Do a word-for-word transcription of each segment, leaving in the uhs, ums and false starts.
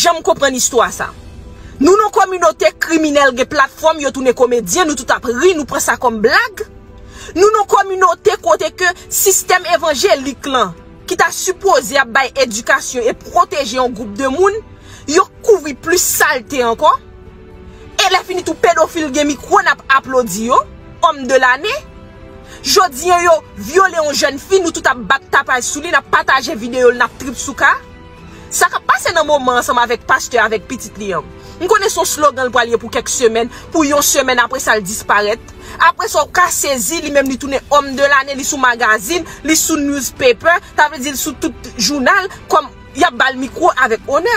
janm konprann istwa sa. Nou nan kominote kriminèl gen platfòm, yo tounen komedyen, nou tout ap ri, nou pran sa kòm blag. Nou nan kominote kote ke sistèm evanjelik lan, ki ta sipoze ap bay edikasyon e pwoteje yon gwoup de moun, yo kouvri plis salte ankò. E lè fini tou pedofil gen mikwo n ap aplodi yo, homme de l'année. Jodi an yo vyole yon jèn fi, nou tout ap bat tapaj sou li, n ap pataje videyo l, n ap trip sou ka. Sa k ap pase nan moman ansanm avèk pastè avèk pitit li an? M konnen se yon slogan l pral ye pou kèk semèn, pou yon semèn apre sa l disparèt. Apre sa w ka sezi, li menm li tounen homme de l'année, li sou magazin, li sou newspaper, sa vle di l sou tout jounal, kòm y ap ba l mikwo avèk onè.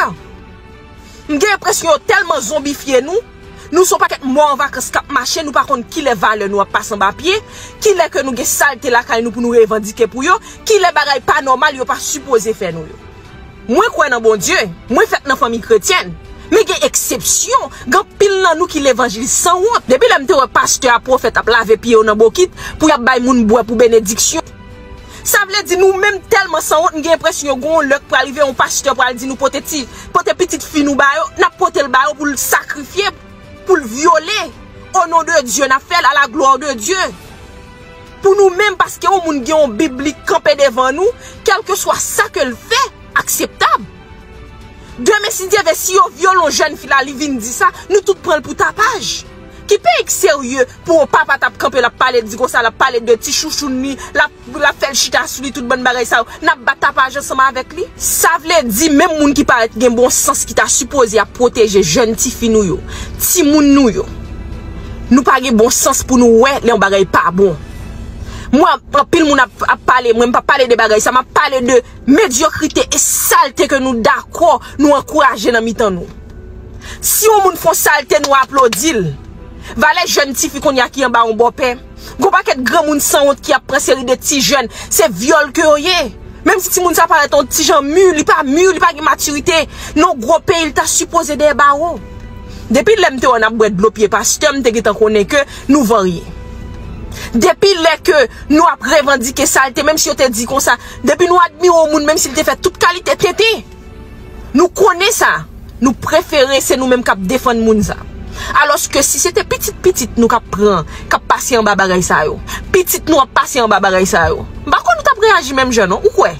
M gen enpresyon yo tèlman zonbifye nou, nou se yon pakèt mò an vakans k ap mache, nou pa konn kilè valè nou ap pase anba pye, kilè ke nou gen salte lakay nou pou nou revandike pou yo, kilè bagay pa nòmal yo pa sipoze fè nou yo. Mwen kwè nan Bondye, mwen fèt nan fanmi kretyèn, men gen eksepsyon, gen anpil nan nou ki levanjil sanwont. Depi lè m te wè pastè a, pwofèt ap lave pye yo nan bokit pou y ap bay moun bwè pou benediksyon. Sa vle di nou menm tèlman sanwont, m gen enpresyon gen yon lè k pral rive, yon pastè pral di nou pote ti, pote pitit fi nou ba yo, n ap pote l ba yo pou l sakrifye, pou l vyole, au nom de Dieu, n ap fè l à la gloire de Dieu. Pou nou menm, paske yon moun gen yon Bib li kanpe devan nou, kèlkeswa sa ke l fè, akseptab. Demen, si Dye vle, si yo vyole yon jèn fi la, li vin di sa, nou tout pran l pou tapaj. Ki peyi k serye pou yon papa t ap kanpe, l ap pale di konsa, l ap pale de ti chouchoun li, l ap, l ap fè l chita sou li, tout bann bagay sa yo, n ap bat tapaj ansanm avèk li? Sa vle di, menm moun ki parèt gen bon sans, ki ta sipoze ap pwoteje jèn tifi nou yo, timoun nou yo, nou pa gen bon sans pou nou wè lè yon bagay pa bon. Mwen, anpil moun ap, ap pale, mwen m pa pale de bagay sa, m ap pale de medyokrite e salte ke nou dakò, nou ankouraje nan mitan nou. Si yon moun fè yon salte, nou aplodi l. Valè jèn tifi kounye a ki anba yon bòpè. Gon pakèt granmoun sanwont ki ap pran seri de ti jèn. Se vyòl ke yo ye. Menm si timoun sa parèt yon ti jan mi, li pa mi, li pa gen matirite. Nan gwo peyi, li ta sipoze dèyè bawo. Depi lè m te wè n ap bwè dlo pye pastè, m te gentan konnen ke nou varye. Depi lè ke nou ap revandike salte, menm si yo te di konsa, depi nou admire yon moun, menm si l te fè tout kalite tenten, nou konnen sa, nou prefere se nou menm k ap defann moun sa. Alòske si se te pitit pitit nou k ap pran, k ap pase anba bagay sa yo, pitit nou ap pase anba bagay sa yo, m pa kwè nou t ap reyaji menm jan non, ou kwè?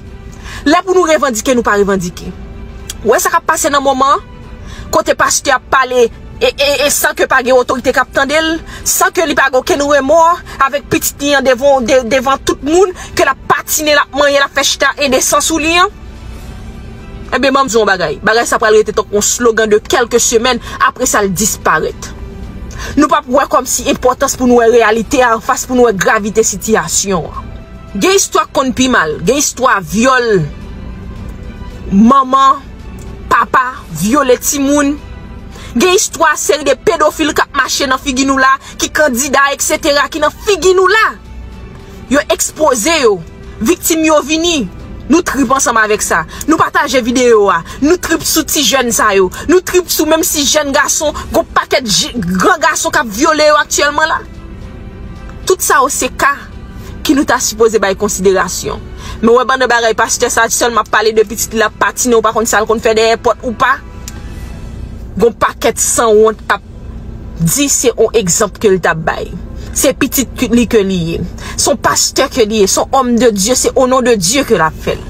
Lè pou nou revandike, nou pa revandike. Ou wè sa k ap pase nan moman an? Kote pastè ap pale e, e, e san ke pa gen otorite k ap tande l, san ke li pa gen okenn remò avèk pitit li an devan, de, devan tout moun, ke l ap patinen, l ap manyen, l ap fè chita endesan sou li an. Ebyen, ban m di w yon bagay. Bagay sa pral rete tankou yon slogan de kèlke semèn, apre sa l disparèt. Nou p ap wè kòmsi enpòtans pou nou wè reyalite a anfas, pou nou wè gravite sitiyasyon an. Gen istwa k konn pi mal, gen istwa vyòl, manman, papa, vyole timoun. Gen istwa seri de pedofil k ap mache nan figi nou la, ki kandida, etsetera, ki nan figi nou la. Yo ekspoze yo. Viktim yo vini. Nou trip ansanm avèk sa. Nou pataje videyo a. Nou trip sou ti jèn sa yo. Nou trip sou menm si jèn gason, gon pakèt je-, gran gason k ap vyole yo aktyèlman la. Tout sa yo se ka ki nou ta sipoze bay konsiderasyon. Men w wè bann bagay pastè sa sèlman ap pale de pitit li, l ap patinen, ou pa konn sa l konn fè dèyè pòt ou pa. Gon pakèt sanwont k ap di se yon egzanp ke l t ap bay. Se pitit li ke li ye. Se yon pastè ke li ye. Se yon homme de Dieu. Se au nom de Dieu ke l ap fè l.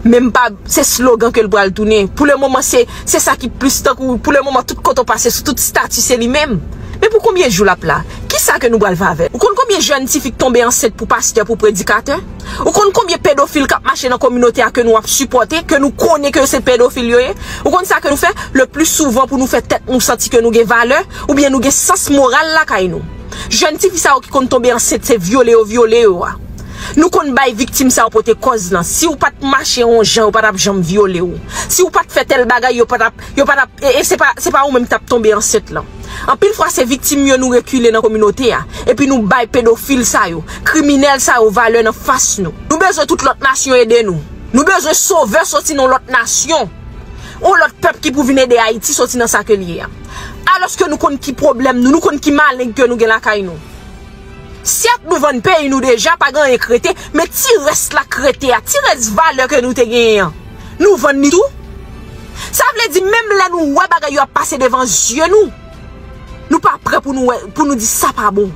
Men m pa, se slogan ke l pral tounen. Pou le moman, se, se sa ki plis tankou, pou le moman, tout kote w pase, sou tout stati, se li menm. Men pou konbyen jou l ap la? Kisa ke nou pral fè avè l? Ou konn konbyen jèn tifi k tonbe ansent pou pastè, pou predikatè? Ou konn konbyen pedofil k ap mache nan kominote a ke nou ap sipòte, ke nou konnen ke se pedofil yo ye? Ou konn sa ke nou fè? Le pli souvan, pou nou fè tèt nou santi ke nou gen valè, oubyen nou gen sans moral lakay nou. Jèn tifi sa yo ki konn tonbe ansent, se vyole yo vyole yo a. Nou konn bay viktim sa yo pote kòz lan. Si w pa t mache yon jan, yo pa t ap janm vyole w. Si w pa t fè tèl bagay, yo pa t ap, yo pa t ap, e, e se pa, se pa ou menm ki t ap tonbe ansent lan. Anpil fwa, se viktim yo nou rekile nan kominote a. Epi nou bay pedofil sa yo, kriminèl sa yo valè nan fas nou. Nou bezwen tout lòt nasyon ede nou. Nou bezwen sovè soti nan lòt nasyon. Yon lòt pèp ki pou vin ede Ayiti soti nan sa ke l ye a. Alòske nou konn ki pwoblèm nou, nou konn ki maleng ke nou gen lakay nou. Sèt, nou vann peyi nou deja, pa gen anyen k rete, men ti rès la k rete a, ti rès valè ke nou te genyen an, nou vann li tou. Sa vle di, menm lè nou wè bagay yo ap pase devan zye nou, nou pa prè pou nou wè, pou nou di sa pa bon.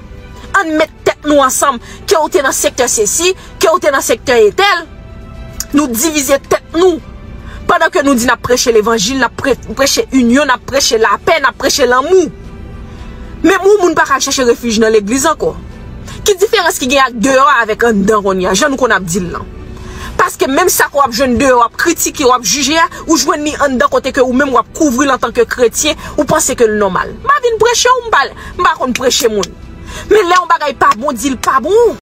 Ann met tèt nou ansanm, ke ou te nan sektè sesi, ke ou te nan sektè etèl, nou divize tèt nou. Pandan ke nou di n ap preche levanjil, n ap pre- preche inyon, n ap preche lapè, n ap preche lanmou. Menm yon moun pa ka al chèche refij nan legliz ankò. Ki diferans ki gen ak deyò a avèk anndan kounye a, jan nou konn ap di l lan? Paske menm sa ke w ap jwenn deyò, w ap kritike, w ap jije a, ou jwenn li anndan kote ke ou menm w ap kouvri l antanke kretyen, ou panse ke l nòmal. M pa vin preche w, m pa, m pa konn preche moun. Men lè yon bagay pa bon, di l pa bon.